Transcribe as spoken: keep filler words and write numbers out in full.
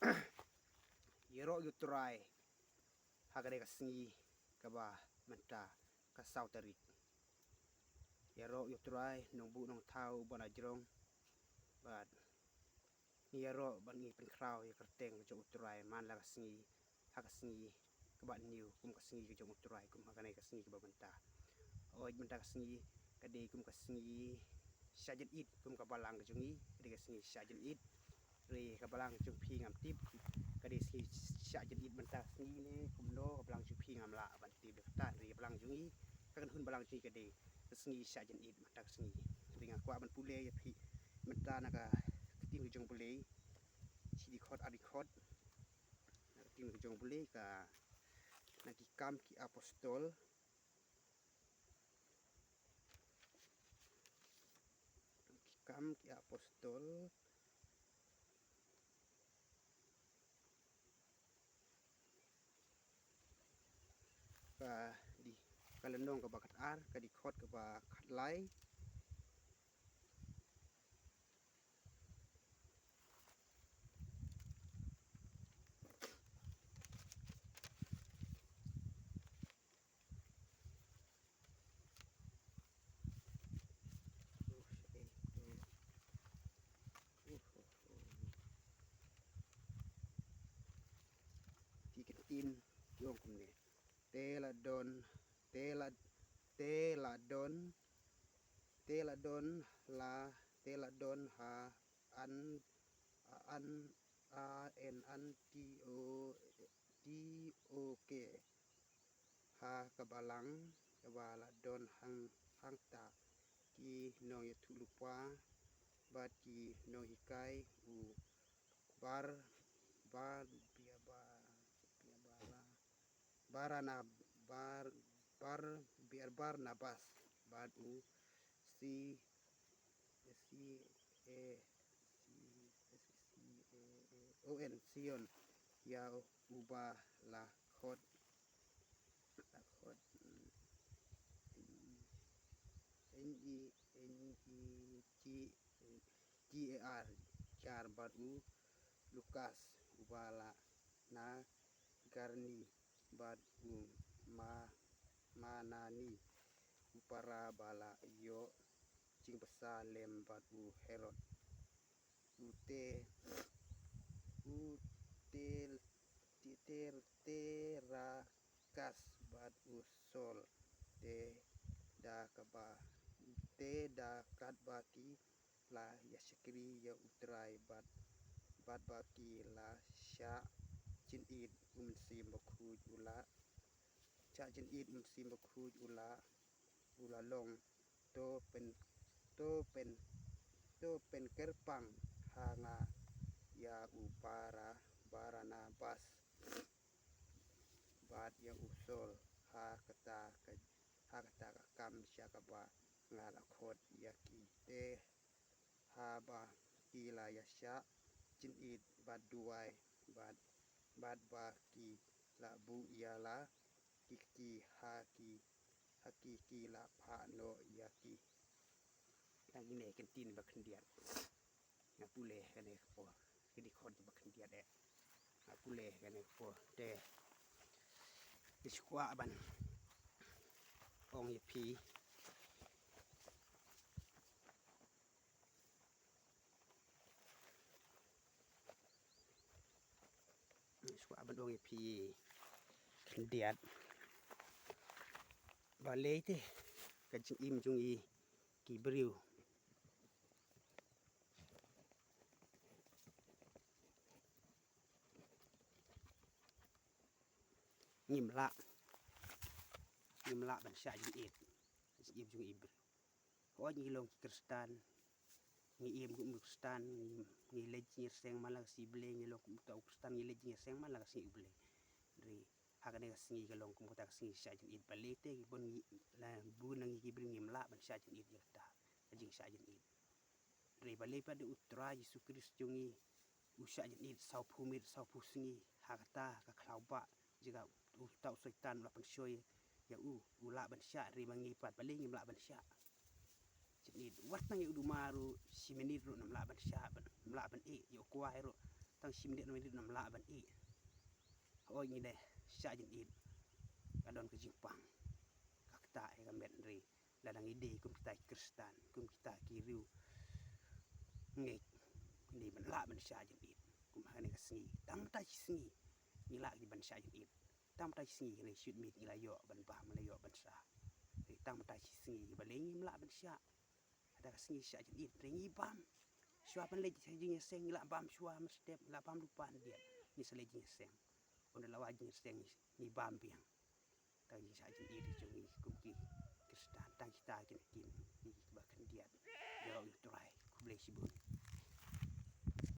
Ïaroh ïa u Trai ha kane ka sngi kaba mynta ka saw tarik. Ïaroh ïa u Trai nongbuh nongthaw uba na jrong. Bad ngi ïaroh bad ngi pynkhraw ïa ka kyrteng ka jong u Trai man la ka sngi ha ka sngi kaba hynñiew kum ka sngi ka jong u Trai kum ha kane ka sngi kaba mynta. Hooid mynta ka sngi ka dei kum ka sngi shah jynit kum ka balang ka jong ngi, ka dei ka sngi shah jynit. Re ka balang jong phi ngam tip ka dei sngi shah jynit mynta ka sngi ne kumno, ka balang jong phi ngam lah ban tip da kata. Re ka balang jong ngi, ka kynhun balang jong ngi ka dei ka sngi shah jynit mynta ka sngi. Re nga kwah ban pule ïa phi mynta na ka ktien ka jong U Blei, shi dkhot ar dkhot. Na ka ktien ka jong U Blei ka, na Ki Kam Ki Apostol. Ki Kam Ki Apostol. Ka dei ka lynnong kaba khatar, ka dkhot kaba khatlai. Ki ktien ki ong kumne. Te la don, te la, te la don, te la don la, te la don ha an, a an, a en an ti o, ti o ke. Ha ka balang kaba la don hang, hangta ki nongïathuhlypa bad ki nonghikai u Bar, Bar, Bia, Ba, Bia, Bara, Barana, Bar, Bar, Bia, Barnabas bad u Si, Si, E, Si, Si, E, E, O N, Sion, ïa uba la khot, la khot, mm, N I, N I G, G A R, Jar bad u Lukas, uba la na Garni bad u Ma, Manani, u para ba la ïoh jingbsa lem bad u Herod. U te, u te, te, te, te ra kas bad u Sol, te da kaba, te da katba ki la ïa shakri ïa u Trai bad, bad ba ki la shah jynit u Mynsiem Bakhuid u la, shah jynit u Mynsiem Bakhuid u la, u la long to pyn, to pyn, to pynkyrpang ha nga ïa u Bara, Baranabas bad ïa u Sol ha kata ka, ha kata ka kam sha kaba nga la khot ïa ki te haba ki la ïa shah jynit bad duwai bad, bad ba ki la buh ïa la ki kti ha ki, ha ki ki la phah noh ïa ki. Tang ine ki ktien ba khyndiat. Nga pule kane ka por, ki dkhot ba khyndiat eh. Nga pule kane ka por te. Te shu kwah ban ong ïa phi. Shu kwah ban ong ïa phi khyndiat. Balei te ka jingim jong ngi ki briew ngim lah, ngim lah ban shah jingit, jingim jong ngi briew. Hooid ngi long ki Khristan, ngi im kum ki Khristan, ngi, ngi leit jingïaseng man la ka sngi Blei, ngi long kum uta u Khristan, ngi leit jingïaseng man la ka sngi Blei. Hynrei ha kane ka sngi ka long kum kata ka sngi shah jingit, balei te ki bun ngi, la bun na ngi ki briew ngim lah ban shah jingit ïa kata ka jingshah jingit. Hynrei balei pat de u Trai Jisu Khrist jong ngi u shah jingit sawphew miet sawphew sngi ha kata ka khlaw bah, jong ka uta u Soitan u la pynshoi ïa u, u lah ban shah, hynrei ma ngi pat balei ngim lah ban shah jingit? Wat tang ïa u duma ruh shi minit ruh ngim lah ban shah, ban, ngim lah ban ïeh ïa u kwai ruh. Tang shi minit, minit ngim lah ban ïeh. Hooid, ngi dei shah jingïeit. Ka don ka jingpang. Ka ktah ïa ka met, hynrei lada ngi dei kum kita ki Khristan, kum kita ki riewngeit, ngi dei ban lah ban shah jingïeit. Kum ha kane ka sngi, tang mynta shi sngi ngi lah ban shah jingïeit. Tang mynta shi sngi, kane shi minit ngi la ïoh ban bam, ngi la ïoh ban shah. Hynrei tang mynta shi sngi balei ngim lah ban shah? Kata ka sngi shah jingïeit, hynrei ngi bam. Shuwa ban leit ha jingïaseng ngi la bam shuwa mynstep, ngi la bam lypa khyndiat, ngi sa leit jingïaseng. Ynda la wai jingïaseng ngi bam biang. Tang jingshah jingïeit jong ngi kum ki Khristan, tang kita ki ktien, ngi kiba khyndiat. Ïaroh ïa U Trai, khublei shibun.